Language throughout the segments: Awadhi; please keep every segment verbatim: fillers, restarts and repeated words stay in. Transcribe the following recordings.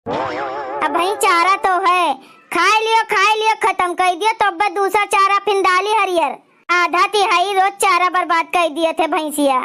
अब भाई चारा तो है, खाए लियो, खाए लियो, खतम कइ दियो, तो अब दूसरा चारा फिन डाली हरियर। आधा तिहाई रोज चारा बर्बाद कइ दियत है भैंसिया।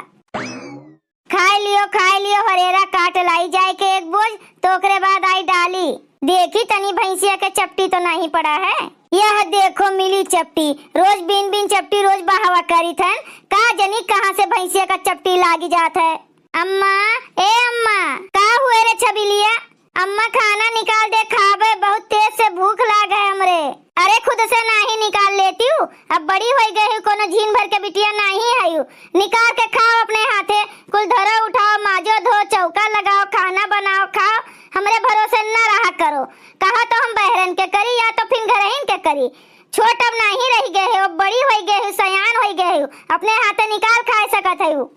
खाए लियो, खाए लियो, हरेरा काट लाई जाए के एक बोझ, तो ओकरे बाद आई डाली। देखी तनी भैंसिया के चपटी तो नहीं पड़ा है। यह देखो मिली चपटी, रोज बीन बीन चपटी रोज बहावा करी थन, का जनी कहाँ से भैंसिया का चपटी लागी जात है। अम्मा, ए अम्मा, का हुए रे छबिलिया? अम्मा खाना निकाल दे, खाबे, बहुत तेज से भूख लाग है हमरे। अरे खुद से नाही निकाल लेती हूँ, अब बड़ी होई गई हूँ, कोनो झीन भर के बिटिया नाही है यू। निकाल के खाओ अपने हाथे, कुल धरो उठाओ, माजो धो, चौका लगाओ, खाना बनाओ, खाओ, हमरे भरोसे न रहा करो। कहा तो हम बहरन के करी या तो फिर घरहिन के करी। छोट अब नाही रह गए हो, बड़ी होई गए हो, सयान होई गए हो, अपने हाथे निकाल खाए सकत है यू।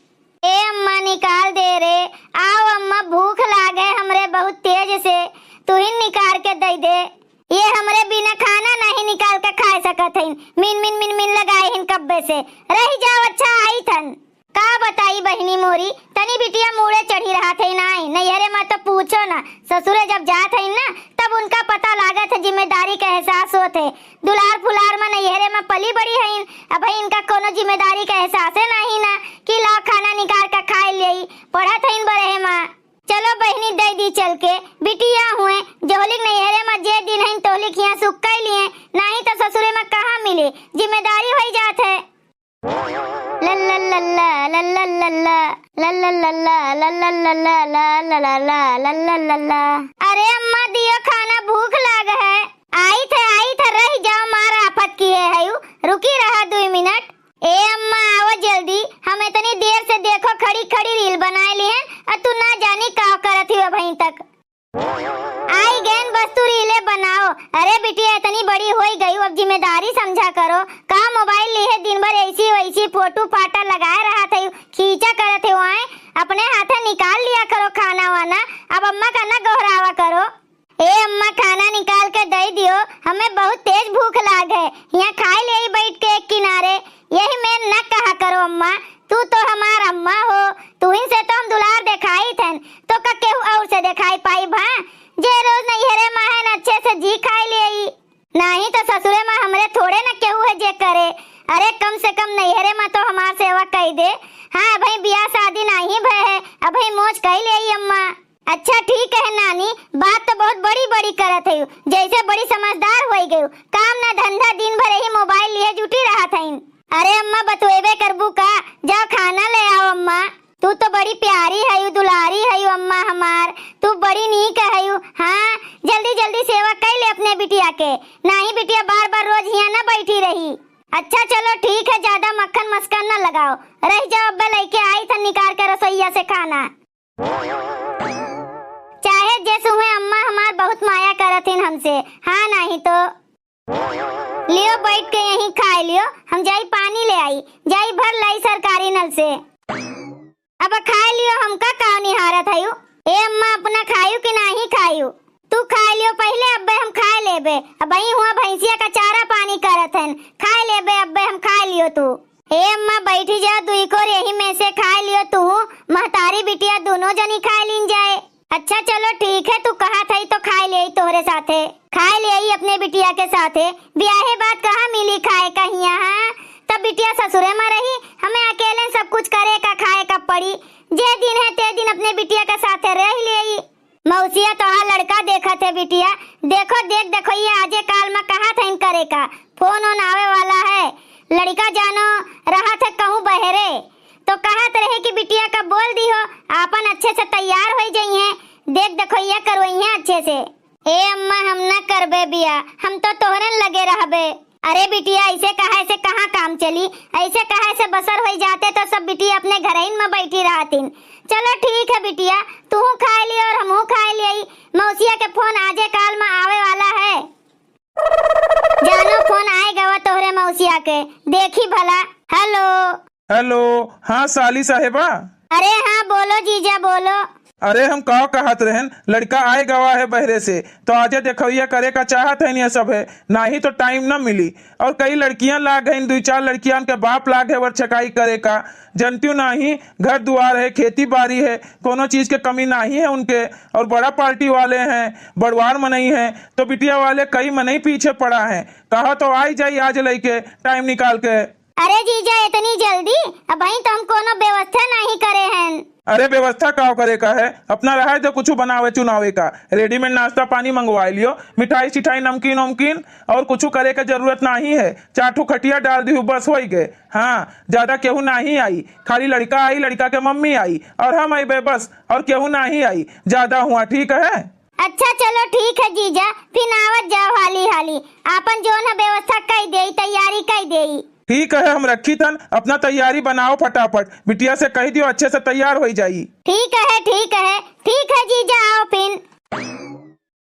ए अम्मा, निकाल दे रे। आओ अम्मा, भूख लागे हमरे बहुत तेज से, तुहिन निकाल के दे दे। ये हमरे बिना खाना नहीं निकाल के खाए सकत हइन। मिन, मिन, मिन, मिन लगाए हिन कब्बे से। रही जाओ, अच्छा आई थन। का बताई बहिनी मोरी, तनी बिटिया मूड़े चढ़ी रहत है नाई। नैहरे मा तो पूछो ना, ससुरे जब जात है ना, तब उनका पता लागत है, जिम्मेदारी का एहसास होत है। दुलार फुलार मा नैहरे मा पली बड़ी हइन, अबही इनका कोनो जिम्मेदारी का एहसासे नाही ना कि लाओ खाना निकाल के खाए लेई, पढ़त हइन बरहे मा। चलो बहिनी, दे दी चल के, बिटिया हुए, जोहलिक नैहरे मा जे दिन हइन तोहलिक हियाँ सुख कई लिए, नाही तो ससुरे मा कहाँ मिले, जिम्मेदारी होई जात है। लल्ला लल्ला, लल्ला लल्ला, लल्ला लल्ला, लल्ला लल्ला, लल्ला लल्ला, लल्ला लल्ला। अरे अम्मा, दियो खाना, भूख लाग है। आई थे, आई थे, रह जाओ, मार आफत किहे हयू, रुकी रहा दुई मिनट। ए अम्मा, आओ जल्दी, हम इतनी देर से देखो खड़ी खड़ी रील बनाए लिहन, और तू ना जानी का करत ही अबहीं तक। आई गैन बस तू रीले बनाओ। अरे बिटिया, इतनी बड़ी होई गई, अब जिम्मेदारी समझा करो। का मोबाइल लिहे दिन भर ऐसी वैसी फोटो फाटा लगाए रहत है, खींचा करत है, आए अपने हाथे निकाल लिया करो खाना वाना, अब अम्मा का ना गोहरावा करो। ए अम्मा, खाना निकाल के दे दियो, हमें बहुत तेज भूख लाग है, यहाँ खाए ले बैठ के एक किनारे। यही में न कहा करो अम्मा, तू तो हमार अम्मा हो, तू ही से तो हम दुलार देखाई थन, तो का केहू और से देखाई पाई भा? जे रोज नैहरे मा है न अच्छे से जी खाए ले। नाही तो ससुरे मा हमरे थोड़े न केहू है जे करे। अरे कम से कम नैहरे मा तो हमार सेवा कई दे। हाँ भाई, बियाह शादी नाही भय है, अबही मौज कई ले अम्मा। अच्छा ठीक है नानी, बात तो बहुत बड़ी बड़ी करत है, जैसे बड़ी समझदार होई गयू। काम ना धंधा, दिन भर यही मोबाइल लिए जुटी रहत हईन। अरे अम्मा, बतुएबे करबू का? जाओ खाना ले आओ अम्मा। तू तो बड़ी प्यारी हयू, दुलारी हयू अम्मा हमार, तू बड़ी नीक हयू। हाँ, जल्दी जल्दी सेवा कर ले अपने बिटिया के, नाही बिटिया बार बार रोज हियाँ न बैठी रही। अच्छा चलो ठीक है, ज्यादा मक्खन मस्खन न लगाओ, रह जाओ, अब्बे लइके आई थन निकाल के रसोईया से खाना। चाहे जैसे हुए, अम्मा हमार बहुत माया करत हिन हमसे। हाँ, नाही तो। लियो बैठ के यहीं खाए लियो, हम जाई पानी ले आई, जाई भर लाई सरकारी नल से। अब खाए लियो, हमका का निहारत हयू? ए अम्मा, अपना खायू कि नाही खायू? तू खाए लियो पहिले, अब्बे हम खाए लेबे। अबही हुआ भैंसिया का चारा पानी करत हन, खाए लेबे, अब्बे हम खाए लियो तू। ए अम्मा, बैठी जा, दुई कोर यही में से खाए लियो तू, महतारी बिटिया दोनों जनी खाए लीन जाए। अच्छा चलो ठीक है, तू कहत हई तो खाए लेई तोहरे साथे, खाए लेई अपने बिटिया के साथे। बियाहे बाद कहाँ मिली खाए का हियाँ, हाँ? तब बिटिया ससुरे मा रही, हमें अकेले सब कुछ करे का खाए का पड़ी। जे दिन है ते दिन अपने बिटिया के साथे रह लेई। मौसिया, तोहार लड़का देखत है बिटिया, देखो, देख देखो, ये आजे काल मा कहा था इन करे का, फोन ओन आवे वाला है, लड़का जानो रहत है कहूँ बहरे, तो कहत रहे कि बिटिया का बोल दिहो, आपन अच्छे से तैयार होई जइहें, देख देखो, ये करवइहें अच्छे से। ए अम्मा, हम ना करबे बिया, हम तो तोहरे लगे रहबे। अरे बिटिया, ऐसे कहे से कहाँ काम चली? ऐसे कहे से बसर होई जाते तो सब बिटिया अपने घरइन में बैठी रहतिन। चलो ठीक है बिटिया, तूहू खाए लियो और हमहू खाए लियो। मौसिया के फोन आजे काल में आवे वाला है। जानो फोन आए गवा तोहरे मौसिया के, देखी भला। हेलो। हेलो, हाँ साली साहेबा। अरे हाँ, बोलो जीजा, बोलो। अरे हम का कहत रहन, लड़का आए गवा है बहरे से, तो आजे देखवैया करे का चाहत है ये सब है, नाही तो टाइम न मिली। और कई लड़कियां लाग हैं, दुई चार लड़कियां के बाप लाग है वर छकाई करे का, जनतियो नाही, घर दुआर है, खेती बाड़ी है, कोनो चीज के कमी नाही है उनके। और बड़ा पार्टी वाले हैं, बड़वार मनई हैं, तो बिटिया वाले कई मनई पीछे पड़ा है। कहा तो आई जाई आज लइके टाइम निकाल के। अरे जीजा, इतनी जल्दी? अबहीं तो हम कोनो व्यवस्था नहीं करे हन। अरे व्यवस्था का करे का है, अपना रहे दो कुछ बनावे चुनावे का, रेडीमेड नाश्ता पानी मंगवा लियो, मिठाई सिठाई नमकीन उमकीन, और कुछ करे के जरूरत नहीं है। चार ठो खटिया डाल दियो, बस होई गए। हाँ, ज्यादा केहू नहीं आई, खाली लड़का आई, लड़का के मम्मी आई और हम आई बे बस, और केहू नहीं आई। ज्यादा हुआ, ठीक है? अच्छा चलो ठीक है जीजा, फिर आवत जाओ हाली हाली, आपन जोन है व्यवस्था कई देई, तैयारी कई देई। ठीक है, हम रखी थन, अपना तैयारी बनाओ फटाफट, बिटिया से कह दियो अच्छे से तैयार होई जाई। ठीक है, ठीक है, ठीक है जीजा, आओ फिन।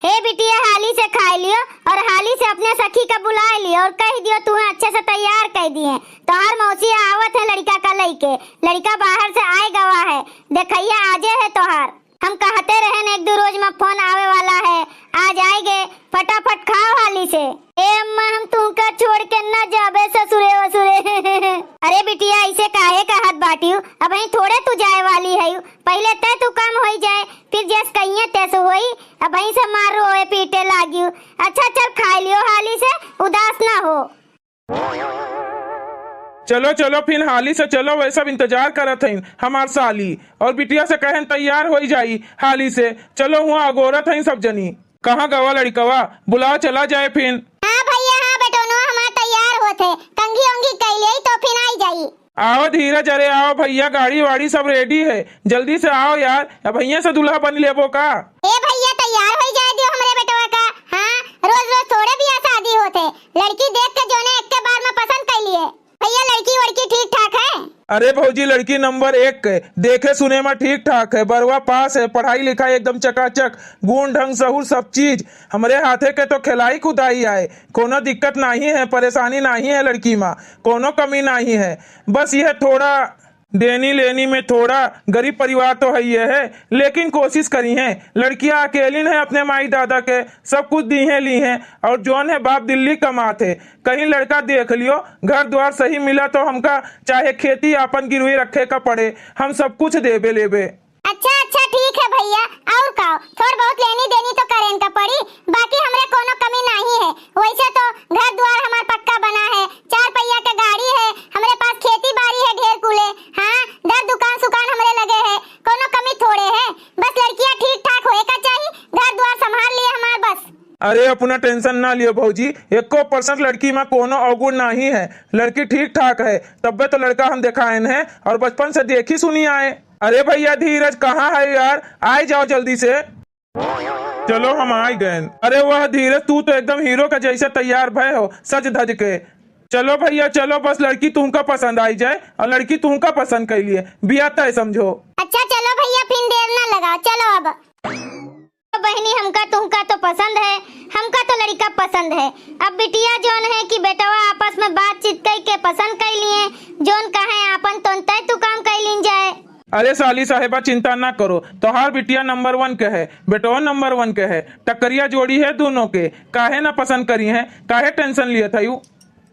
हे बिटिया, हाली से खाए लियो और हाली से अपने सखी का बुलाए लियो और कह दियो तुम्हें अच्छे से तैयार कह दिए, तोहार मौसी आवत है लड़का का लइके, लड़का बाहर से आए गवा है, देखैया आजे है तोहार। हम कहते रहन एक दो रोज में फोन आवे वाला है, आ जाएगे, फटाफट खाओ हाली से। ए अम्मा, हम तुमका छोड़ के न जाबे ससुरे वसुरे। अरे बिटिया, ऐसे काहे कहत बाटियो? अबहीं थोड़े तू जाए वाली है, पहले तय तू कम होई जाए, फिर जस कहिए तैस होई। अबहीं से मार रोए पीटे लागियो। अच्छा चल खाए लियो हाली से, उदास ना हो। चलो चलो फिन हाली से चलो, वह सब इंतजार करत हईन हमार साली। और बिटिया से कहन तैयार होई जाई हाली से। चलो हुआ अगोरत हईन सब जनी। कहाँ गवा लड़िकवा? बुलाओ चला जाए फिन। हाँ भैया, हाँ बेटोनवा हमार तैयार होत है, कंघी ओंघी कई लेई तो फिन आई जाई। आओ धीरज, अरे आओ भैया, गाड़ी वाड़ी सब रेडी है, जल्दी से आओ यार, अब भैया से दूल्हा बन लेबो का? ए भैया, तैयार होई जाए दियो हमरे बेटवा का। हाँ, रोज रोज थोड़े बियाह शादी होत है, लड़की देख के जोने एक के बार में पसंद कर लिए। भैया, लड़की वड़की ठीक ठाक है? अरे भौजी, लड़की नंबर एक के, देखे सुने में ठीक ठाक है, बरवा पास है, पढ़ाई लिखाई एकदम चकाचक, गुण ढंग सहूर सब चीज। हमरे हाथे के तो खिलाई कुदाई आए, कोनो दिक्कत नाही है, परेशानी नाही है लड़की मा, कोनो कमी नाही है। बस यह थोड़ा देनी लेनी में थोड़ा गरीब परिवार तो है ये है, लेकिन कोशिश करी है। लड़कियां अकेलिन है, अपने माई दादा के सब कुछ दी है ली है, और जौन है बाप दिल्ली कमात है। कहीं लड़का देख लियो, घर द्वार सही मिला तो हमका चाहे खेती आपन गिरवी रखे का पड़े, हम सब कुछ देबे लेबे। अच्छा अच्छा, ठीक है भैया, और का, थोड़ बहुत लेनी देनी तो करेन का पड़ी, बाकी हमरे कोनो कमी नाही है। वैसे तो घर द्वार हमार पक्का बना है, चार पहिया के गाड़ी है, हमरे पास खेती बाड़ी है ढेर कुले। हाँ, दर दुकान सुकान हमरे लगे है, कोनो कमी थोड़े है। बस लड़कियां ठीक ठाक होए का चाही, घर द्वार संभाल लिए हमार बस। अरे अपना टेंशन ना लियो भौजी, एको परसेंट लड़की में कोनो अवगुण नाही है, लड़की ठीक ठाक है, तब्बे तो लड़का हम देखाएन है और बचपन से देखी सुनी आए। अरे भैया धीरज कहाँ है यार, आए जाओ जल्दी से। चलो हम आए गए। अरे वाह धीरज, तू तो एकदम हीरो का जैसे तैयार भय हो सज धज के। चलो भैया चलो, बस लड़की तुमका पसंद आई जाए और लड़की तुमका पसंद कर लिए, बिया तय समझो। अच्छा चलो भैया, फिर देर ना लगाओ, चलो अब। बहिनी, हमका तुमका तो पसंद है, हमका तो लड़का पसंद है। अब बिटिया जौन है कि बेटवा आपस में बातचीत कई के पसंद कई लिए, जौन कहे आपन तोन तय तू काम कई लीन जाए। अरे साली साहेबा, चिंता ना करो, तोहार बिटिया नंबर वन के है, बेटवा नंबर वन के है, टकरिया जोड़ी है दोनों के, काहे ना पसंद करी है, काहे टेंशन लियत है यू?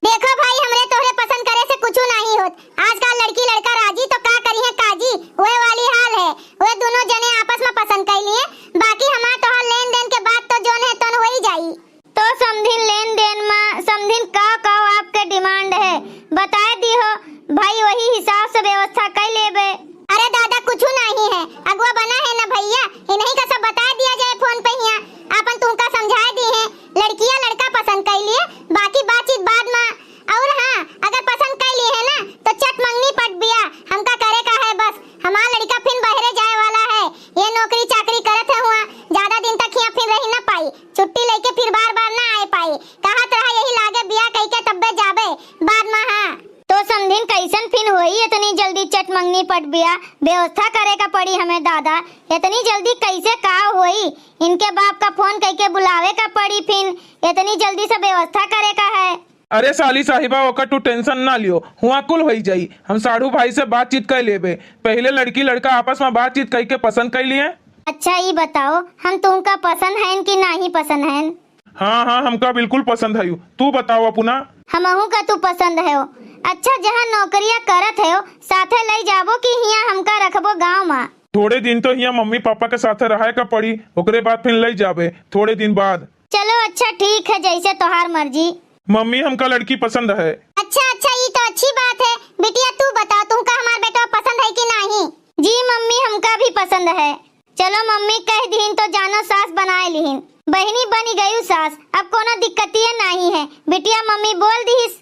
देखो भाई, हमरे तोहरे पसंद करे से कुछ नहीं होत। आजकल लड़की लड़का राजी तो का करी है काजी, वह वाली हाल है। वह दोनों जने आपस में पसंद कर लिए, बाकी हमार तोहर लेन देन के बात तो जोन है तोन हो ही जाई। तो समधिन लेन देन में समधिन का का आपके डिमांड है, बताए दी हो भाई, वही हिसाब से व्यवस्था कर लेबे। अरे दादा, कुछ नहीं है, अगुआ बना है ना भैया, इन्हीं का सब बता दिया जाए फोन पे हिया, आपन तुमका समझा दी है। लड़किया लड़का पसंद कर लिए, बाकी बातचीत बाद में। और हाँ, अगर पसंद कर लिए है ना तो चट मंगनी पट बिया हमका करे का है बस। हमार लड़का फिन बहरे जाए वाला है, ये नौकरी चाकरी करत है हुआ, ज्यादा दिन तक यहाँ फिन रही ना पाई, छुट्टी लेके फिर बार बार ना आए पाई। कहत रहा यही लागे बिया कह के तब्बे जाबे बाद में। हाँ तो समधिन कैसन फिन होई इतनी जल्दी चट मंगनी पट बिया? व्यवस्था करे का पड़ी हमें दादा, इतनी जल्दी कैसे का होई? इनके बाप का फोन कई के बुलावे का पड़ी फिन, इतनी जल्दी से व्यवस्था करे का है। अरे साली साहिबा, ओकर तू टेंशन ना लियो, हुआ कुल होई जाई। हम साढ़ू भाई से बातचीत कर लेबे। पहले लड़की लड़का आपस में बातचीत कई के पसंद कर लिए। अच्छा, ई बताओ, हम तुमका पसंद हयन कि नाही पसंद हयन? हाँ, हाँ, हमका बिल्कुल पसंद हयू। तू बताओ अपना। हमहू का तू पसंद हयो। अच्छा, जहाँ नौकरिया करत हयो, साथे लई जाबो कि हियाँ हमका रखबो गाँव मा? थोड़े दिन तो हियाँ मम्मी पापा के साथे रहे का पड़ी, ओकरे बाद फिर लई जाबे थोड़े दिन बाद। चलो अच्छा ठीक है, जैसे तोहार मर्जी। मम्मी, हमका लड़की पसंद है। अच्छा अच्छा, ई तो अच्छी बात है। बिटिया तू बता, तुमका हमार बेटवा पसंद है कि नाही? जी मम्मी, हमका भी पसंद है। चलो मम्मी कह दीहिन तो जानो सास बनाए लिहिन। बहिनी बनी गयू सास, अब कोनो दिक्कतिये नाही है। बिटिया मम्मी बोल दीहिस।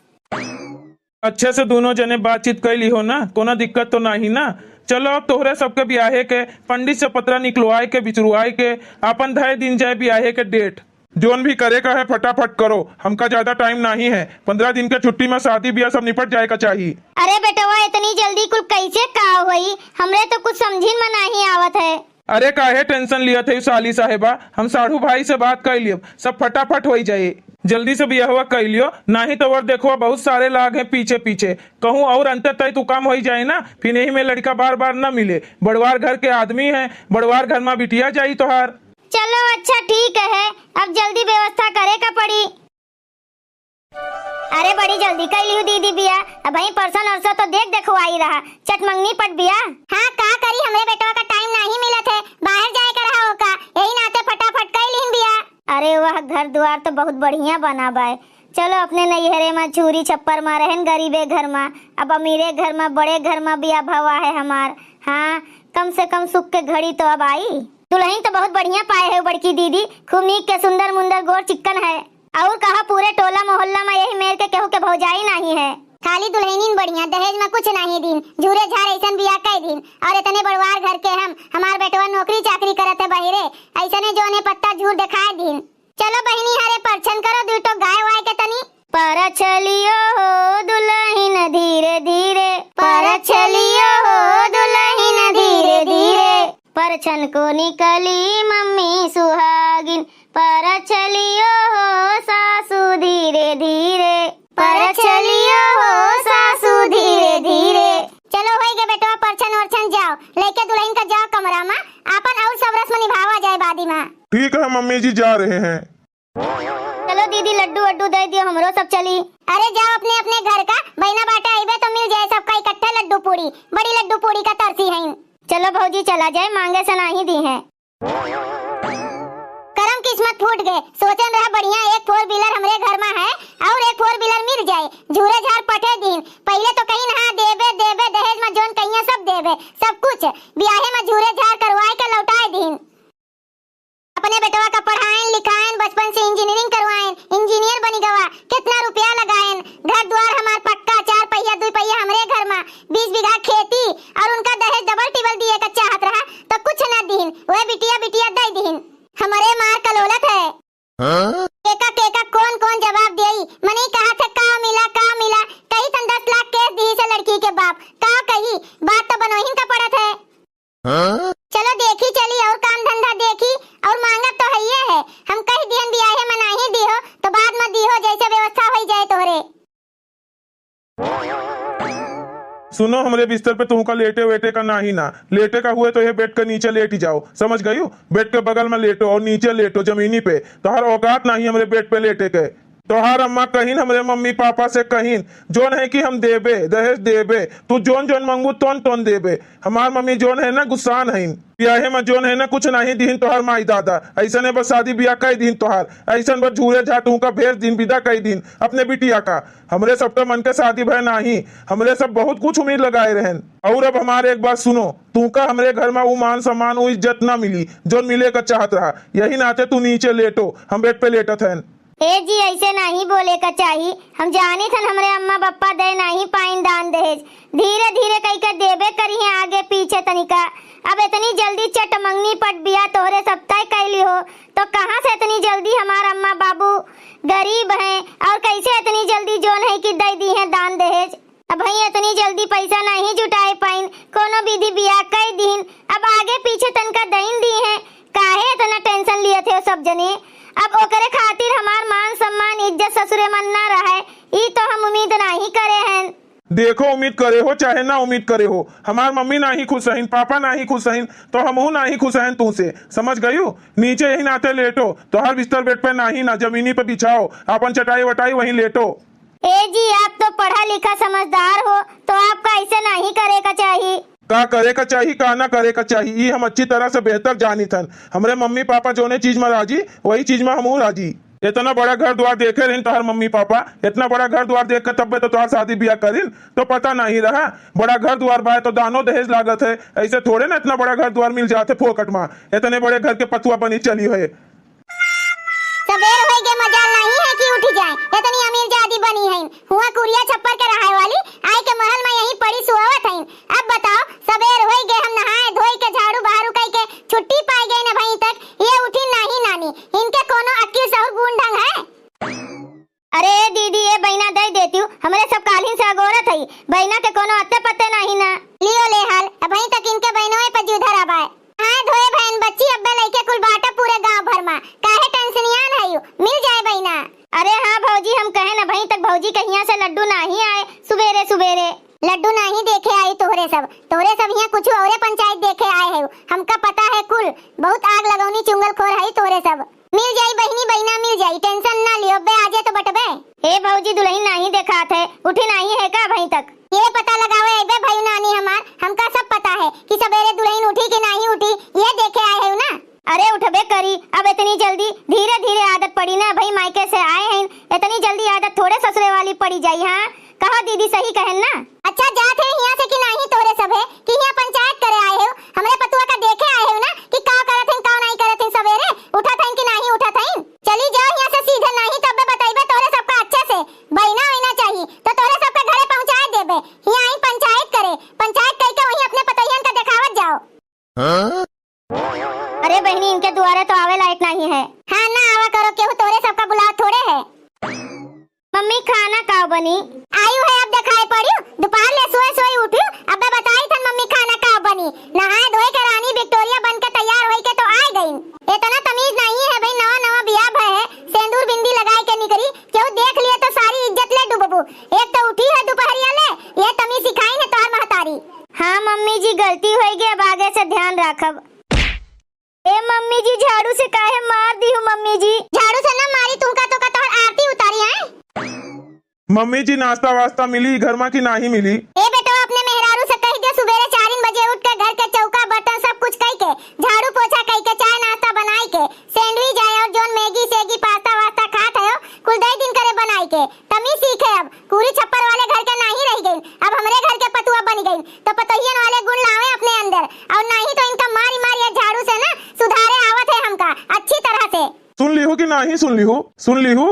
अच्छे से दोनों जने बातचीत कइ लिहो ना, कोनो दिक्कत तो नाही ना। चलो अब तोहरे सबके बियाहे के पंडित से पतरा निकलवाए के, बिचरुआए के, आपन धय दिन जाए बियाहे के डेट। जोन भी करे का है फटाफट करो, हमका ज्यादा टाइम नाही है। पन्द्रह दिन के छुट्टी मा शादी बियाह सब निपट जाए का चाही। अरे बेटवा, इतनी जल्दी कुल कैसे का होई? हमरे तो कुछ समझिन मा नाही आवत है। अरे काहे टेंशन लियत है साली साहेबा, हम साढ़ू भाई से बात कइ लियब, सब फटाफट होइ जाए। जल्दी से बियाहवा कइ लियो, नाही तो वर देखो बहुत सारे लाग हैं पीछे पीछे, कहूँ और अंतर तय तू काम होइ जाए ना, फिर यही में लड़का बार बार न मिले। बड़वार घर के आदमी है, बड़वार घर मा बिटिया जाई तोहार। चलो अच्छा ठीक है, अब जल्दी व्यवस्था करे का पड़ी। अरे बड़ी जल्दी कइ लिहू दीदी बियाह, अबहीं परसों नरसों तो देख देखवाई रहा, चट मंगनी पट बियाह। हाँ का करी, हमरे बेटवा का टाइम नाही मिलत है, बाहर जाए का रहा ओका, यही नाते फटाफट कइ लिहिन बियाह। अरे वह घर दुआर तो बहुत बढ़िया बना बाय, चलो अपने नैहरे मा छुरी छप्पर मा रहेन गरीबे घर मा, अब अमीरे घर मा बड़े घर मा बियाह भवा है हमार। हाँ कम से कम सुख के घड़ी तो अब आई। दुलहिन तो बहुत बढ़िया पाए है बड़की दीदी, खूब नीक के सुंदर मुंदर गोर चिक्कन है। अउर कहा पूरे टोला मोहल्ला मा यही मेर के केहू के भौजाई नाही है। खाली दुलहिनिन बढ़िया, दहेज मा कुछ नाही दीन, झूरे झार ऐसन बियाह कइ दीन। अउर इतने बड़वार घर के हम, हमार बेटवा नौकरी चाकरी करत है बहिरे, ऐसने जोने पत्ता झूर देखाए दीन। चलो बहिनी हरे परछन करो दुइ टो गाय वाय के तनी। परछलियो हो दुलहिन धीरे धीरे, परछलियो हो दुलहिन धीरे धीरे। परछन को निकली मम्मी सुहागिन, परछलियो हो सासू धीरे धीरे, परछलियो हो सासू धीरे धीरे। चलो होई गे बेटवा, परछन ओरछन जाओ, लइके दुलहिन का जाओ कमरा मा, आपन अउर सब रस्म निभावा जाए बादी मा। ठीक है मम्मी जी, जा रहे हैं। चलो दीदी लड्डू वड्डू दइ दियो, हमरो सब चली। अरे जाओ अपने अपने घर का, बहिना बाटे अइबे तो मिल जाए सबका इकट्ठे लड्डू पूड़ी, बड़ी लड्डू पूड़ी का तरसी हईन। चलो भौजी चला जाए, मांगे से नाही दीहें। करम किस्मत फूट गए, सोचन रहा बढ़िया एक four wheeler हमरे घर मा है अउर एक four wheeler मिल जाए, झूरे झार पठे दीन। पहिले तो कहिन हाँ देबे देबे, दहेज मा जोन कहिया सब देबे, सब कुछ बियाहे मा झूरे झार करवाए के लौटाए दीन। अपने बेटवा का पढ़ाएन लिखाएन, बचपन से इंजीनियरिंग करवाएन, इंजीनियर बनी गवा, कितना रुपया लगाएन, घर द्वार हमार पक्का, चार पहिया दुइ पहिया हमरे घर मा, बीस बीघा खेती, अउर उनका दहेज डबल टिबल दिए का चाहत रहा तो कुछ ना दीन, वह बिटिया बिटिया दइ दीन। हमरे मार कलोलत है। हाँ? केका केका कौन कौन जवाब देई, मने कहा थे का मिला का मिला, कही तन दस लाख केस दीही से लड़की के बाप, का कही, बात तो बनोहिन का पड़त है। हाँ? चलो देखी चली अउर काम धंधा देखी, अउर मांगत तो हइये है। हम कह दिहन बियाहे मा नाही दिहो तो बाद मा दिहो, जैसे व्यवस्था होई जाए तोहरे। सुनो, हमरे बिस्तर पे तुहका लेटे वेटे का नाही ना, लेटे का हुए तो ये बेड के नीचे लेटी जाओ, समझ गयू? बेड के बगल मा लेटो अउर नीचे लेटो जमीनी पे, तोहर औकात नाही हमरे बेड पे लेटे के। तोहार अम्मा कहिन, हमरे मम्मी पापा से कहिन, जोन है कि हम देबे, दहेज देबे, तू जोन जोन मंगबू तोन तोन देबे। हमार मम्मी जोन है ना गुस्सान हईन, बियाहे मा जोन है ना कुछ नाही दीहिन तोहार माई दादा। ऐसन है बस शादी बियाह कइ दीहिन तोहार, ऐसन बस झूरे झाट उनका भेज दीन, विदा कइ दीन अपने बिटिया का। हमरे सब तो मन के शादी भय नाही, हमरे सब बहुत कुछ उम्मीद लगाए रहन। अउर अब हमारे एक बात सुनो, तुमका हमरे घर मा उ मान सम्मान उ इज्जत ना मिली जोन मिले का चाहत रहा, यही नाते तू नीचे लेटो, हम बेड पे लेटत हन। ए जी, ऐसे नाही बोले का चाही। हम जानित हन हमरे अम्मा बप्पा दे नाही पाइन दान दहेज। धीरे धीरे कई के देबे करिहें आगे पीछे तनिका। अब इतनी जल्दी चट मंगनी पट बिया तोहरे सब तय कैली हो, तो कहाँ से इतनी जल्दी हमार अम्मा बाबू गरीब हैं और कैसे इतनी जल्दी जोन है कि दे दीहें दान दहेज? अब भाई इतनी जल्दी पैसा नाही जुटाए पाइन, कोनो विधि बिया कई दीन, अब आगे पीछे तनका दइन दीहें। काहे इतना टेंशन लियत हो सब जने? अब ओकरे खातिर हमार मान सम्मान इज्जत ससुरे मन ना रहे, ई तो हम उम्मीद नाही करे हैं। देखो, उम्मीद करे हो चाहे ना उम्मीद करे हो, हमार मम्मी नाही खुश हइन, पापा नाही खुश हइन, तो हमहू नाही खुश हइन तुहसे, समझ गयू? नीचे यही नाते लेटो, तोहार बिस्तर बेड पे नाही ना, जमीनी पे बिछाओ, आपन चटाई वटाई वहीं लेटो। ए जी, आप तो पढ़ा लिखा समझदार हो, तो आपका ऐसे नाही करे का चाही। का करे का चाही, का ना करे का चाही, ई हम अच्छी तरह से बेहतर जानित हन। हमरे मम्मी पापा जोने चीज में राजी, वही चीज में हमहू राजी। इतना बड़ा घर द्वार देखे रहिन तोहार मम्मी पापा, इतना बड़ा घर द्वार देख के तब्बे तो तोहार शादी ब्याह करिन, तो पता नहीं रहा। बड़ा घर द्वार बाय तो दानो दहेज लागत है, ऐसे थोड़े ना इतना बड़ा घर द्वार मिल जात है फोकट में। इतने बड़े घर के पतुआ बनी चली है। सबेर होई गे, मजाल नहीं है कि उठी जाए, इतनी अमीर जादी बनी है। हुआ कुरिया छप्पर के रहाय वाली, आय के महल में यहीं पड़ी सुहावत हईन। अब बताओ, सबेर होई गे, हम नहाए धोई के झाड़ू बहारू कई के छुट्टी पाए गए न भई तक, ये उठी नाही नानी। इनके कोनो अक्की सहूर गुण ढंग है? अरे ए दीदी, ए बहिना दे देतिउ, हमरे सब काल्हिन से अगोरत हई, बहिना के कोनो अत्ते पत्ते नाही ना। लियो ले हाल, अबहीं तक इनके बहिनोए पर जीव धरा बाय। हाय धोए भैन बच्ची, अब्बे लइके कुल बाटा पूरे गांव भर मा, काहे टेंशनियान हयू, मिल जाए बहिना। अरे हाँ भौजी, हम कहेन अबहीं तक भौजी के हियाँ से लड्डू नाही आए सुबेरे सुबेरे। लड्डू नाही देखे आई तोहरे सब, तोहरे सब हियाँ कुछ औरे पंचायत देखे आए है, हमका पता है कुल, बहुत आग लगौनी चुंगलखोर है तोहरे सब। मिल जाई बहिनी, बहिना मिल जाई, टेंशन ना लियो, अब्बे आजे तो बटबे। ए भौजी, दुलहिन नाही देखात है, उठी नाही है का अबहीं तक? ये पता लगावे अइबे भई नानी हमार, हमका सब पता है कि सबेरे दुलहिन उठी कि नाही उठी, ये देखे आए है ना। अरे उठबे करी, अब इतनी जल्दी, धीरे धीरे आदत पड़ी ना भई, मायके से आए हैं, इतनी जल्दी आदत थोड़े ससुरे वाली पड़ी जाई। हाँ कहो दीदी, सही कहेन ना? अच्छा जात है हियाँ से कि नाही तोहरे सब है कि हियाँ पंचायत करे आए हो, हमरे पतुआ का देखे आए हो ना कि का करत हैं, का नाही करत हैं, सबेरे उठत हैं कि नाही उठत हैं। चली जाओ हियाँ से सीधे, नाही तो अब्बे बतइबे तोहरे सबका अच्छे से। बहिना वहिना चाही तो तोहरे सबके घरे पहुँचाए देबे। हियाँ आई पंचायत करे, पंचायत कई के वहीं अपने पतोहियन का देखावत जाओ। अरे बहिनी, इनके दुआरे तो आवे लायक नाही है। हाँ ना आवा करो, केहू तोहरे सबका बुलाव थोड़े है। मम्मी खाना का बनी? आयु है अब देखाए पड़ियो, दोपहर ले सोए सोए उठियो, अब्बे बताई थन मम्मी खाना का बनी। नहाए धोए के रानी विक्टोरिया बन के तैयार होई के तो आए गई। इतना तमीज नाही है भई, नवा नवा बियाह भय है, सेंदूर बिंदी लगाए के निकरी, केहू देख लिए तो सारी इज्जत ले डूबबू। एक तो उठी है दोपहरिया ले, ये तमीज सिखाई है तोहर महतारी। हाँ मम्मी जी, गलती होई गई, अब आगे से ध्यान राखब। ए मम्मी जी, झाड़ू से काहे मार दिहु मम्मी जी? झाड़ू से ना मारी, तुमका तो का तोहर आरती उतारी आए। मम्मी जी, नाश्ता वास्ता मिली घर मा कि नाही मिली? ए बेटवा, अपने मेहरारू से कहि दे, सुबेरे चारिन बजे उठ के घर के चौका बर्तन सब कुछ कई के, झाड़ू पोछा कई के, चाय नाश्ता बनाई के, सैंडविच आए और जोन मैगी सैगी पास्ता वास्ता खात है, कुल दई दिन करे बनाई के। तमीज सीखे अब, कुरी छप्पर वाले घर के नाही रहि गइन, अब हमरे घर के पतुआ बनि गइन, तो पतोहियन वाले गुण लावे अपने अंदर, और नाही तो इनका मारी मारी ये झाड़ू से ना सुधारे आवत है हमका अच्छी तरह से। सुन लिहू कि नाही सुन लिहू? सुन लिहू?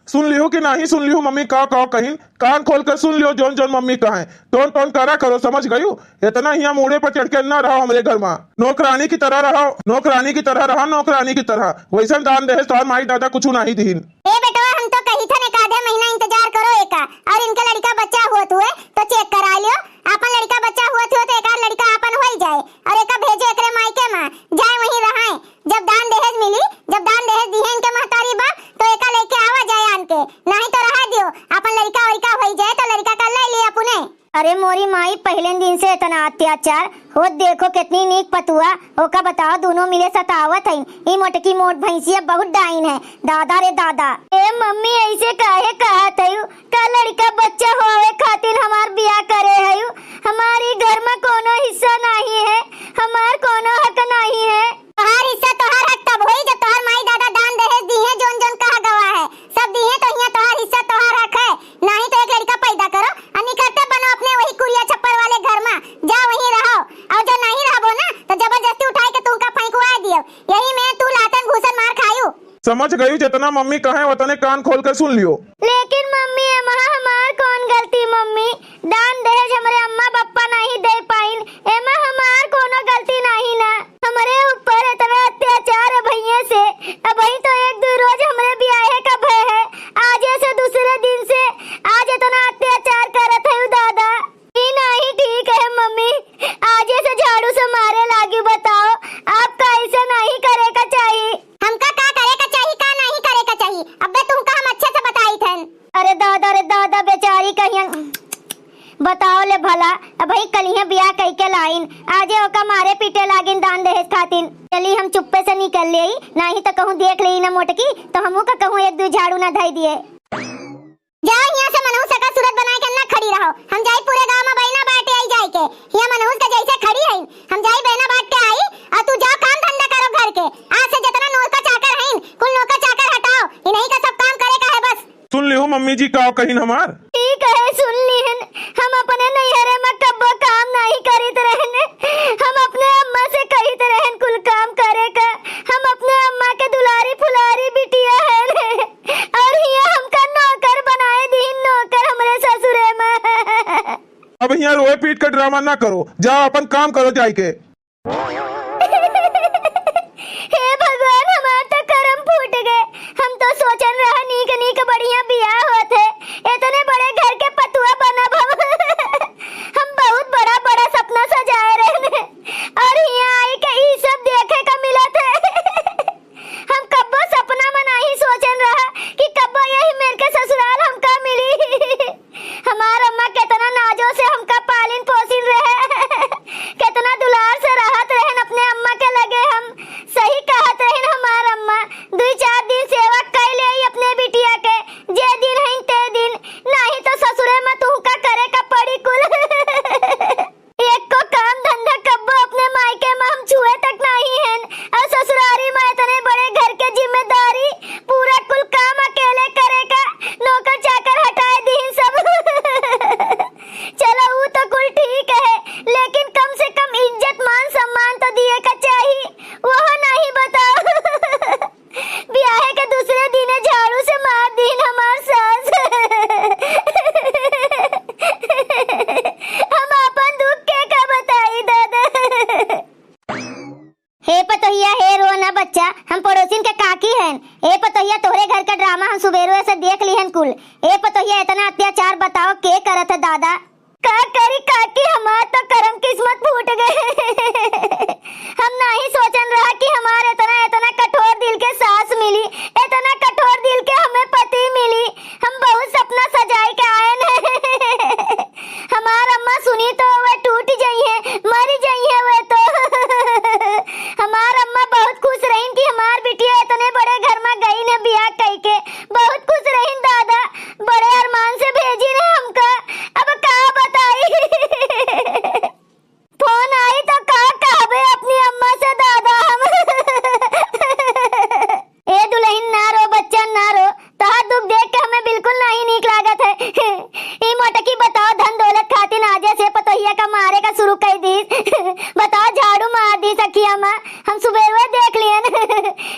सुन लिहू कि नाही सुन लिहू? मम्मी का का कहिन, कान खोल के सुन लियो, जौन जौन मम्मी कहें, टोन टोन करा करो, समझ गयू? इतना हियाँ मूड़े पर चढ़ के ना रहो हमरे घर मा। नौकरानी की तरह रहो, नौकरानी की तरह रहो, नौकरानी की तरह। वैसन दान दहेज तोहार माई दादा कुछ नाही दिहिन। ए बेटवा, हम तो कही थन एक आधे महीना इंतजार करो एका, और इनके लड़का बच्चा होत हुए तो चेक करा लियो, आपन लड़का बच्चा होत हुए तो एक आध लड़का आपन होई जाए, और एका भेजो एकरे मायके मा, जाए वहीं रहाए। जब दान दहेज मिली, जब दान दहेज दिहे इनके महतारी बाप, तो एका लेके आवा जाए आन के, नाही तो रहा दियो, आपन लड़का वड़का होई जाए तो लड़का का ले लिए अपने। अरे मोरी माई, पहिले दिन से इतना अत्याचार होत, देखो कितनी नीक पतुआ, ओका बताओ, दोनों मिले सतावत हईन। ई मोटकी मोट भैंसिया बहुत डाइन है, दादा रे दादा। ए मम्मी, ऐसे काहे कहत हयू? का लड़का बच्चा होवे खातिर हमार बियाह करे हयू? हमार ई घर मा कोनो हिस्सा नाही है, हमार कोनो हक नाही है। तोहार हिस्सा तोहार हक तब होई जब तोहार माई दादा दान दहेज दिहे, जोन जोन कहा गवा है सब दिहे, तो हियाँ तोहार हिस्सा तोहार हक है। नाही तो एक लड़का पैदा करो और निकरते बनो अपने वही कुरिया छप्पर वाले घर मा, जा वहीं रहो। और जो नाही रहबो ना तो जबरदस्ती उठाई के तुमका फेंकवा दियो, यही में तू लातन घूसन मार खायू। समझ गयू, जितना मम्मी कहे उतने कान खोल के सुन लियो। लेकिन मम्मी, एमा हमार कौन गलती मम्मी? दान दहेज हमरे अम्मा बप्पा नाही दे पाइन, एमा हमार कोनो गलती नाही ना। हमरे ऊपर इतना अत्याचार है भैया से, अबहीं तो एक दो रोज हमरे बियाहे का भय है, आजे से दूसरे दिन से आज इतना अत्याचार करत है दादा। ई नाही ठीक है मम्मी, आजे से झाड़ू से मारे लागी। बताओ, आपका ऐसे नाही करे का चाही। हमका का करे का चाही, का नाही करे का चाही, अब्बे तुमका हम अच्छे से बताई थन। अरे दादा रे दादा, बेचारी कहियन। चलिए बियाह कई के लाइन, आजे ओका मारे पीटे लागिन दान दहेज खातिन। चली हम चुप्पे से निकल लेई, नाही त कहूँ देख लेई ना मोटकी, त हमहू का कहूँ एक दू झाड़ू ना धई दिए। जाओ हियाँ से मनहूस का सूरत बनाए के ना खड़ी रहो। हम जाई पूरे गाँव में बहना बाटे आई जाए के। हियाँ मनहूस के जैसे खड़ी है, हम जाई बहना बांट के आई, और तू जाओ काम धंधा करो घर के। आज से जितना नौकर चाकर हैं, कुल नौकर चाकर हटाओ, इन्हीं का सब काम करे का है बस। सुन लिहू मम्मी जी का कहिन हमार। ठीक है, सुन लिहन। हम अपने नैहरे में कब्बो काम नहीं करित रहन। हम अपने अम्मा से कहित रहन कुल काम करे का। हम अपने अम्मा के दुलारी फुलारी बिटिया हैं। और हियाँ हमका नौकर बनाए दीन, नौकर हमरे ससुरे में। अब हियाँ रोए पीट के ड्रामा ना करो, जाओ अपन काम करो जाए के। हे भगवान, हमार तो करम फूट गए। हम तो सोचन रहा नीक नीक बढ़िया बियाह होत है, इतने बड़े घर के पतुआ बनब हम। हम बहुत बड़ा बड़ा सपना सजाए रहन, और हियाँ आई के ई सब देखे का मिलत है। हम कब्बो सपना में नाही सोचन रहा कि कब्बो यही मेर के ससुराल हमका मिली। हमार अम्मा केतना नाजो से हमका पालिन पोसिन रहे, केतना दुलार से रहत रहन अपने अम्मा के लगे हम। सही कहत रहन हमार अम्मा, दुई चार दिन सेवा कई लेई अपने बिटिया के, जे दिन हईन ते दिन, नाही तो ससुरे में तुहका करे का पड़ी कुल। एको काम धंधा कब्बो अपने मायके में हम छुए तक नाही हन, और ससुरारी में इतने बड़े घर के जिम्मेदारी, पूरा कुल काम अकेले करे का, नौकर चाकर हटाए दीन सब। चलो ऊ तो कुल ठीक है, लेकिन कम से कम इज्जत मान सम्मान तो दिए का चाही, वह नाही बताओ। बियाहे के दूसरे दिने झाड़ू से मार दीन हमार सास। हम आपन दुख के का बताई दादा। हे पतोहिया, हे रो ना बच्चा, हम पड़ोसिन के काकी हन। हे पतोहिया, तोहरे घर का ड्रामा हम सुबेरवे से देख लिहन कुल। हे पतोहिया, इतना अत्याचार बताओ के करत है दादा? का करी काकी, हमार तो करम किस्मत फूट गए। हम नाही सोचन रहा कि हमार इतना, इतना कठोर दिल के सास मिली, इतना कठोर दिल के हमें पति मिली। हम बहुत सपना सजाए के आए हैं। हमार अम्मा सुनी तो वे टूट जाई है, मर जाई है वे तो। हमार अम्मा बहुत खुश रहीन कि हमार बिटिया इतने बड़े घर में गई न बियाह कई के। बहुत खुश रहीन दादा, बड़े अरमान से भेजी ने हमका, अब का बताई। फोन आई तो का कहबे अपनी अम्मा से दादा हम। ए दुल्हन ना रो, बच्चा ना रो, तोहार दुख देख के हमें बिल्कुल नहीं नीक लागत है। ई मोटकी बताओ धन दौलत खातिर आजे से पतोहिया का मारे का शुरू कर दी। बताओ झाड़ू मार दी सखिया माँ, हम सुबेरवे देख लियन।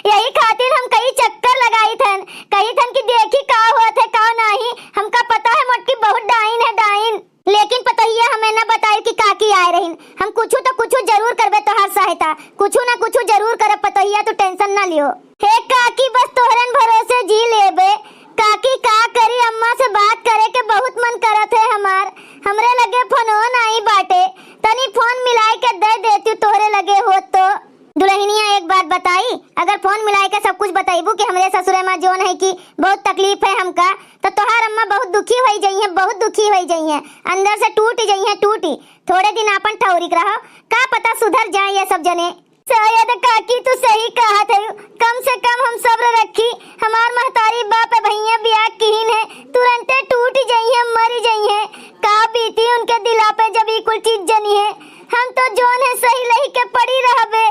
यही खातिर हम कई चक्कर लगाई थन, कही थन कि देखी का होत है का नाही। हमका पता है मोटकी बहुत डाइन है डाइन, लेकिन पतोहिया हमें न बताई कि काकी आए रहीन। हम कुछु तो कुछु जरूर करबे तोहार सहायता, कुछु ना कुछु जरूर करब पतोहिया, तू tension ना लियो। हे काकी बस तोहरन भरोसे जी लेबे। काकी का करी, अम्मा से बात करे के बहुत मन करत है हमार, हमरे लगे फोनो नाही बाटे, तनी फोन मिलाए के दे देती तोहरे लगे होत तो। दुल्हनिया, एक बात बताई, अगर फोन मिलाए के सब कुछ बतैबू कि हमरे ससुरे माँ जोन है कि बहुत तकलीफ है हमका, तो तोहार अम्मा बहुत दुखी होई जइहें, बहुत दुखी होई जइहें, अंदर से टूट जइहें, टूटी। थोड़े दिन आपन ठौरी के रहो, का पता सुधर जाए ये सब जने। शायद काकी तू सही कहत है, कम से कम हम सब्र रखी। हमार महतारी बाप भैया बियाह किहिन है, तुरंते टूट जइहें, मर जइहें। का बीती उनके दिला पे जब ई कुल चीज जनी है। हम तो जोन है सही लही के पड़ी रहबे,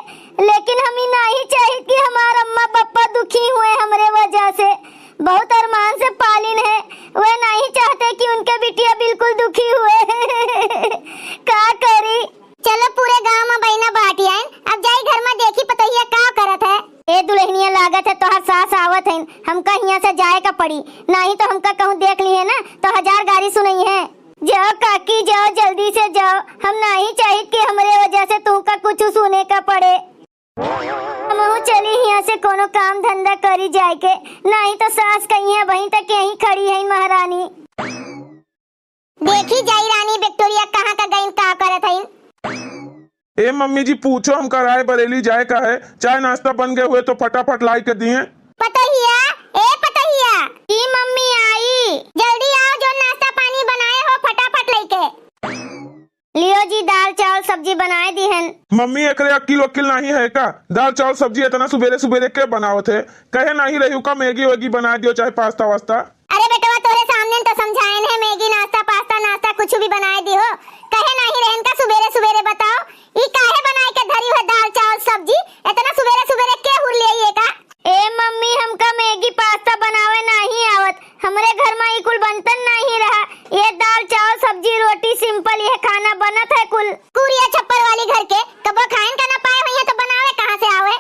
लेकिन हम ई नाही चाहित कि हमार अम्मा पप्पा दुखी हुए हमरे वजह से। बहुत अरमान से पालिन है, वे नाही चाहते कि उनके बिटिया बिल्कुल दुखी हुए। का करी? चलो पूरे गांव में बहना बांट आइन, अब जाई घर में देखी पतोहिया का करत है। ए दुल्हनिया, लागत है तोहर सास आवत है, हमका हियां से जाए का पड़ी, नाही तो हमका कहूँ देख ली है ना तो हजार गारी सुनई है। जाओ काकी जाओ, जल्दी से जाओ, हम नाही चाहित कि हमरे वजह से तुमका कुछ सुने का पड़े। हमहू चली हियां से कोनो काम धंधा करी जाए के, नाही तो सास कहिए वहीं तक यहीं खड़ी है महारानी। देखी जाई रानी विक्टोरिया कहाँ का गईन, का करत हईन। ए मम्मी जी, पूछो, हमका रायबरेली जाए का है, चाय नाश्ता बन गए हुए तो फटाफट लाई के दिए। पतोहिया, ए पतोहिया। जी मम्मी आई। जल्दी आओ, जो नाश्ता पानी बनाए हो फटाफट लेके। लियो जी, दाल चावल सब्जी बनाए दिहन। मम्मी, एकरे अक्किल वक्किल नाहीं है का? दाल चावल सब्जी इतना सुबेरे सुबेरे के बनावत है? कहे नाहीं रही का मैगी वैगी बनाए दियो, चाहे पास्ता वास्ता? अरे बेटवा, तोरे सामने तो समझाएन है, मैगी नाश्ता, पास्ता नाश्ता कुछ भी बनाए दिहो। कहे नाहीं रहेन का सुबेरे सुबेरे? बताओ, ई काहे बनाए के धरी है दाल चावल सब्जी? इतना सुबेरे सुबेरे के हुर ले आइए का? ए मम्मी, हमका मैगी पास्ता बनावे नाहीं आवत, हमरे घर मा ई कुल बनतन नाहीं रहा। ये दाल चावल सब्जी रोटी सिंपल ये खाना बनत है कुल। कुरिया छप्पर वाली घर के, कबो खाएन का ना पाए होइहैं तो बनावे कहाँ से आवे?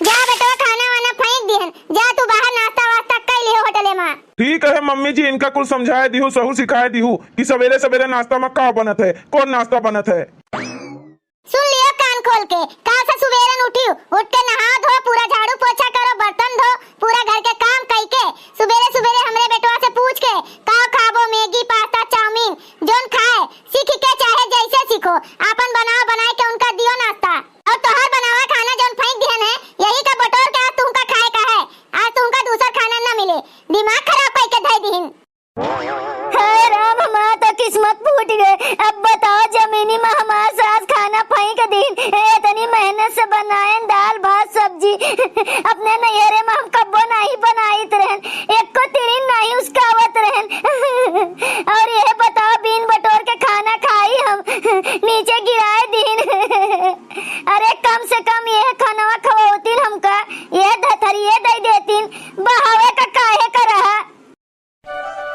जा बेटवा, खाना वाना फेंक दिहन, जा तू बाहर नाश्ता वास्ता कई लिहो होटले मा। ठीक है मम्मी जी, इनका कुल समझाए दिहू, सहू सिखाए दिहू कि सवेरे सवेरे नाश्ता मा का बनत है, कौन नाश्ता बनत है। सुन लियो कान खोल के, काल से सुबेरन उठियो, उठ के नहाओ धो, पूरा झाड़ू पोछा करो, बर्तन धो, पूरा घर के काम कई के, सुबेरे सुबेरे हमरे बेटवा से पूछ के, का खाबो, मैगी, पास्ता, चाउमीन, जोन खाए, सीख के चाहे जैसे सीखो, आपन बनाओ, बनाए के उनका दियो नाश्ता। और तोहार बनावा खाना जौन फेंक दिहन है, यही का बटोर के आज तुमका खाए का है। आज तुमका दूसर खाना न मिले, दिमाग खराब कई के धई दिहिन। हे राम, हमार तो किस्मत फूट गए। अब बताओ, जमीनी में हमार सास खाना फेंक दिहिन। ए, इतनी मेहनत से बनाएन दाल भात सब्जी, अपने नैहरे में हम कब्बो नहीं बनाइत रहन, एको तिरिन नहीं उसकावत रहन। और यह बताओ, बीन बटोर के खाना खाई हम, नीचे गिराए दीन। अरे, कम से कम यह खानवा खवावतीन हमका, यह धथरिये दे देतीन, बहावे का काहे का रहा।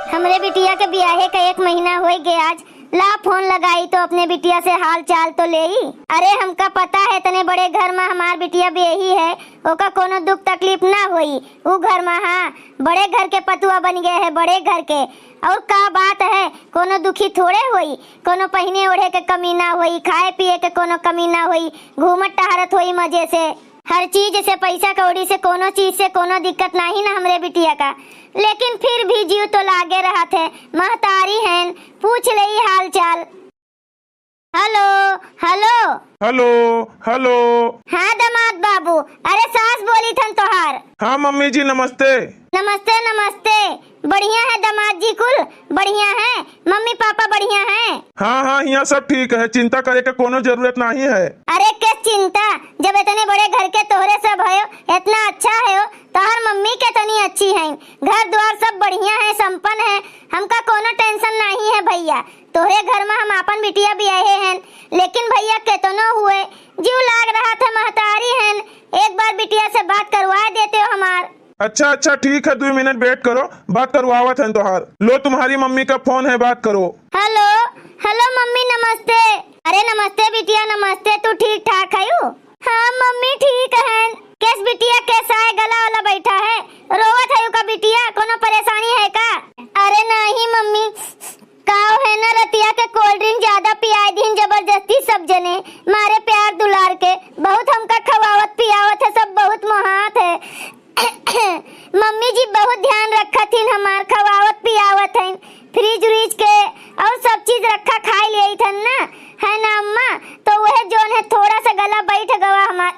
हमरे बिटिया के बियाहे का एक महीना होई गए आज, ला फोन लगाई तो अपने बिटिया से हाल चाल तो लेई। अरे, हमका पता है इतने बड़े घर में हमार बिटिया बेही है, ओका कोनो दुख तकलीफ ना होई। उ घर में, हाँ, बड़े घर के पतुआ बन गए है, बड़े घर के। और का बात है, कोनो दुखी थोड़े होई, कोनो पहिने ओढ़े के कमी ना होई, खाए पिए के कोनो कमी ना होई, घूमत टहरत होई मजे से। हर चीज से, पैसा कौड़ी से, कोनो चीज से कोनो दिक्कत नाही ना हमरे बिटिया का, लेकिन फिर भी जीव तो लागे रहत है। महतारी हैन, पूछ लेई हाल चाल। हेलो, हेलो। हेलो, हेलो। हाँ दमाद बाबू, अरे सास बोली थन तोहार। हाँ मम्मी जी, नमस्ते। नमस्ते, नमस्ते। बढ़िया है दमाद जी कुल? बढ़िया है। मम्मी पापा बढ़िया हैं? हाँ, हाँ, हियाँ सब ठीक है, चिंता करे के कोनो जरूरत नाही है। अरे के चिंता, जब इतने बड़े घर के तोहरे सब है, इतना अच्छा है, तोहर मम्मी कितनी अच्छी हैं, घर द्वार सब बढ़िया है, संपन्न है, हमका कोनो tension नाही है भैया। तोहरे घर में हम आपन बिटिया बियाहे हैं, लेकिन भैया केतनो हुए, जीव लाग रहा था, महतारी हैं, एक बार बिटिया से बात करवा देते हो हमार। अच्छा, अच्छा, ठीक है, दुई मिनट wait करो, बात करवावत हैं तोहार। लो, तुम्हारी मम्मी का फोन है, बात करो। हेलो, हेलो मम्मी, नमस्ते। अरे नमस्ते बिटिया, नमस्ते, तू ठीक ठाक हयू? हाँ मम्मी, ठीक हैं। केस बिटिया, कैसा है, गला वाला बैठा है, रोवत हयू का बिटिया, कोनो परेशानी है का? अरे नहीं मम्मी, काव है ना, रतिया के cold drink ज्यादा पियाए दीन जबरदस्ती सब जने, मारे प्यार दुलार के, बहुत हमका खवावत पियावत है सब, बहुत मोहात है। मम्मी जी बहुत ध्यान रखत हिन हमार, खवावत पियावत हैं, fridge व्रिज के और सब चीज रखा खाए लिए थन ना, है ना अम्मा? तो वह जोन है थोड़ा सा गला बैठ गवा हमार।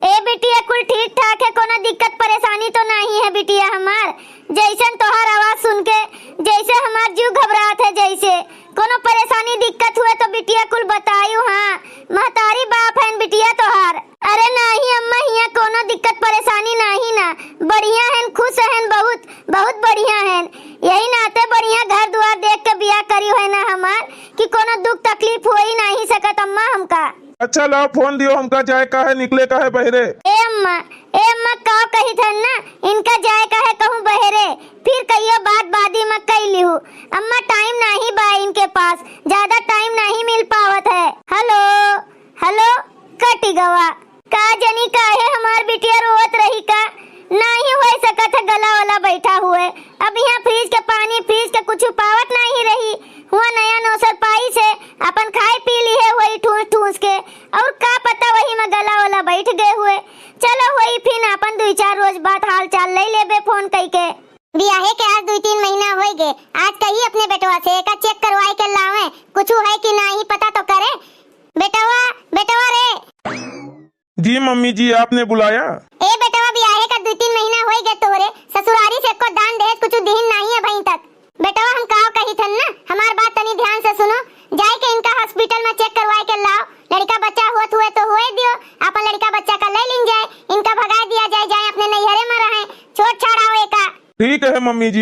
ए बिटिया, कुल ठीक ठाक है, कोनो दिक्कत परेशानी तो नाही है बिटिया हमार। जैसन तोहार आवाज सुन के, जैसे हमार जीव घबरात है, जैसे कोनो परेशानी दिक्कत हुए तो बिटिया कुल बतायू। हाँ, महतारी बाप है बिटिया तोहार। अरे नाही अम्मा, हियाँ कोनो दिक्कत परेशानी नाही ना, बढ़िया है, खुश है, बहुत, बहुत बढ़िया है। यही नाते बढ़िया घर दुआर देख के बियाह करी है ना हमार, कि कोनो दुख तकलीफ हो ही नाही सकत अम्मा हमका। अच्छा लाओ फोन दियो, हमका जाए का है, निकले का है बहरे। ए अम्मा, ए अम्मा, का कही थन ना, इनका जाए का है कहूँ बहरे, फिर कहियो बात बादी में कई लिहू। अम्मा time नाही बा इनके पास, ज्यादा time नाही मिल पावत है। हेलो, हेलो, कटी गवा। का जनी काहे हमार बिटिया रोवत रही का? नाही होए सकत है गला वाला बैठा हुए। अब यहाँ fridge के पानी, fridge के कुछ पावत नाही रही। हुआ नया नौसर पाई से अपन खाए पी ली है वही ठूस ठूस के। और का पता वही में गला वाला बैठ गए हुए। चलो वही फिन अपन दुई चार रोज बाद हाल चाल ले लेबे फोन कई के। बियाहे के आज दुई तीन महीना होई गे। आज कही अपने बेटवा से एका check करवाए के लावे, कुछ है कि नाही पता तो करे। बेटवा, बेटवा रे। जी मम्मी जी, आपने बुलाया? ए बेटवा, बियाहे का दुई तीन महीना होई गे तोहरे, ससुरारी से एको दान दहेज कुछ दिहिन नाही अबहीं तक। बेटवा, हम काव कही थन ना, हमार बात तनी ध्यान से सुनो। ठीक है मम्मी जी।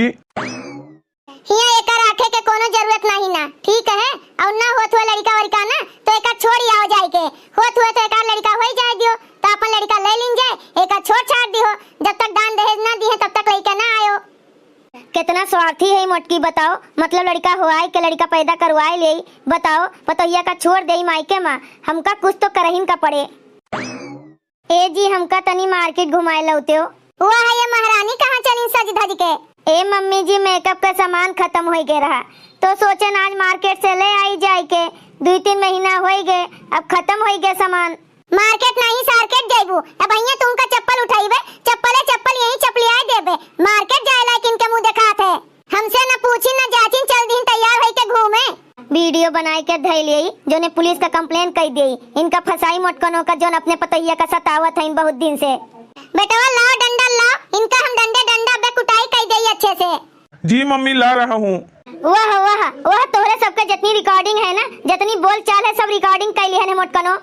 हियाँ एका राखे के कोनो जरूरत नाही ना, ठीक है? और ना होत हुए लड़िका वड़िका ना, तो एका छोड़ी आओ जाए के। होत हुए तो एका लड़िका होई जाए दियो, तो अपन लड़िका ले लीन जाए, एका छोड़ छाड़ दियो। जब तक दान दहेज ना दिहे, तब तक लइके ना आयो। कितना स्वार्थी है मोटकी, बताओ। मतलब लड़िका होआए के, लड़िका पैदा करवाए ले, बताओ, पतोहिया का छोड़ देई मायके मा। हमका कुछ तो करहिन का पड़े। ए जी, हमका तनी मार्केट घुमाए लौते हो। वाह, ये महारानी कहाँ चलिन सज धज के? ए मम्मी जी, मेकअप का सामान खत्म होई गए रहा, तो सोचेन आज मार्केट से ले आई जाए के। दुई तीन महीना होई गए, अब खत्म होई गए सामान। मार्केट नहीं, सार्केट जाइबू। अब हियाँ तुमका चप्पल उठाइबे, चप्पले चप्पल यहीं चपलियाए देबे। मार्केट जाए लायक इनके मुँह देखात है। हमसे न पूछी न जाचिन, चल दिन तैयार होई के घूमे। वीडियो बनाए के धैल यही, जोने पुलिस का कंप्लेन कई देई। इनका फंसाई मोटकनो का, जोन अपने पतोहिया का सतावत है बहुत दिन से। बेटवा लाओ डंडा लाओ, इनका हम डंडे डंडा बे कुटाई कई देई अच्छे से। जी मम्मी, ला रहा हूँ। वाह, वाह, वाह, तोहरे सबके जितनी रिकॉर्डिंग है ना, जितनी बोल चाल है, सब रिकॉर्डिंग कई लिहन है मोटकनो।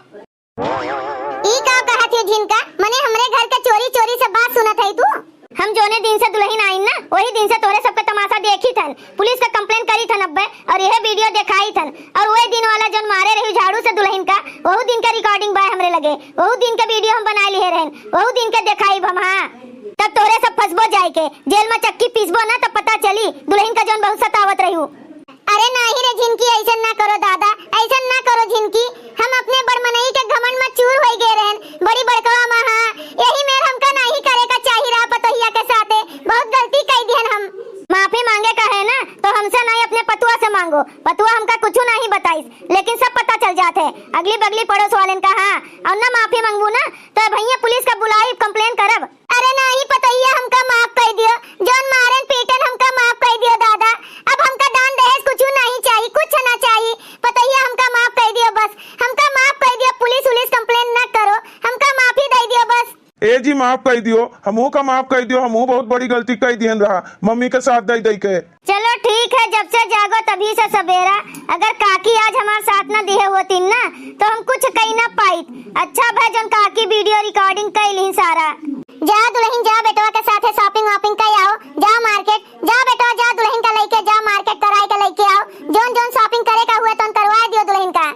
ई का कहत है झिनका? मने हमरे घर के चोरी चोरी से बात सुनत है तू? हम जोने दिन से दुलहिन आइन ना, वही दिन से तोहरे सबके तमाशा देखी थन, पुलिस का कंप्लेन करी थन अब्बे, और यह वीडियो देखाई थन, और वही दिन वाला जोन मारे रही झाड़ू से दुलहिन का, वहू दिन के रिकॉर्डिंग बाय हमरे लगे, वहू दिन के वीडियो हम बनाए लिहे रहन, वहू दिन के देखाई हम। हाँ, तब तोहरे सब फंसबो जाए के, जेल में चक्की पीसबो ना, तब पता चली दुलहिन का जोन बहुत सतावत रही। अरे नाही रे झिनकी, ऐसन ना करो दादा, ऐसन ना करो झिनकी। हम अपने बड़मनई के घमंड में चूर होई गए रहन, बड़ी बड़कवा में। हाँ, यही मेर हमका नाही करे का चाही रहा पतोहिया के साथे, बहुत गलती कई दिहन हम। माफी मांगे का है ना, तो हमसे नाही, अपने पतुआ से मांगो। पतुआ हमका कुछ नाही बताइस, लेकिन सब पता चल जात है अगली बगली पड़ोस वालेन का। हाँ, और ना माफी मांगबू ना, तो भैया पुलिस का बुलाई, कंप्लेन करब। अरे नाही पतोहिया, हमका माफ कई दियो, जौन मारन पीटन हमका माफ कई दियो दादा। अब हमका दान दहेज कुछ नाही चाही, कुछ ना चाही। पतोहिया हमका माफ कई दियो बस, हमका माफ कई दियो, पुलिस उलिस कंप्लेन ना करो, हमका माफी दई दियो बस। ए जी माफ कई दियो, हमहू का माफ कई दियो, हमहू बहुत बड़ी गलती कई दिहन रहा मम्मी के साथ दई दई के। चलो ठीक है, जब से जागो तभी से सबेरा। अगर काकी आज हमार साथ ना दिहे होतीन ना, तो हम कुछ कई ना पाइत। अच्छा भय जौन काकी वीडियो रिकॉर्डिंग कई लीन सारा। जा दुलहिन जा, बेटवा के साथे शॉपिंग वॉपिंग कई आओ, जा मार्केट जा बेटवा, जा दुलहिन का लइके जा, मार्केट कराए के लइके आओ, जौन जौन शॉपिंग करे का हुए तौन करवाए दियो दुलहिन का।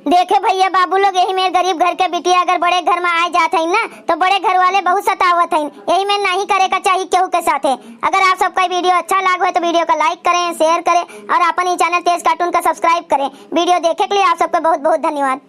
देखे भैया बाबू लोग, यही मेर गरीब घर के बिटिया अगर बड़े घर में आए जात हईन ना, तो बड़े घर वाले बहुत सतावत हईन। यही मेर नाही करे का चाही केहू के साथे। अगर आप सबका वीडियो अच्छा लाग होए तो वीडियो का लाइक करें, शेयर करें और आपन ई चैनल तेज कार्टून का सब्सक्राइब करें। वीडियो देखे के लिए आप सबका बहुत बहुत धन्यवाद।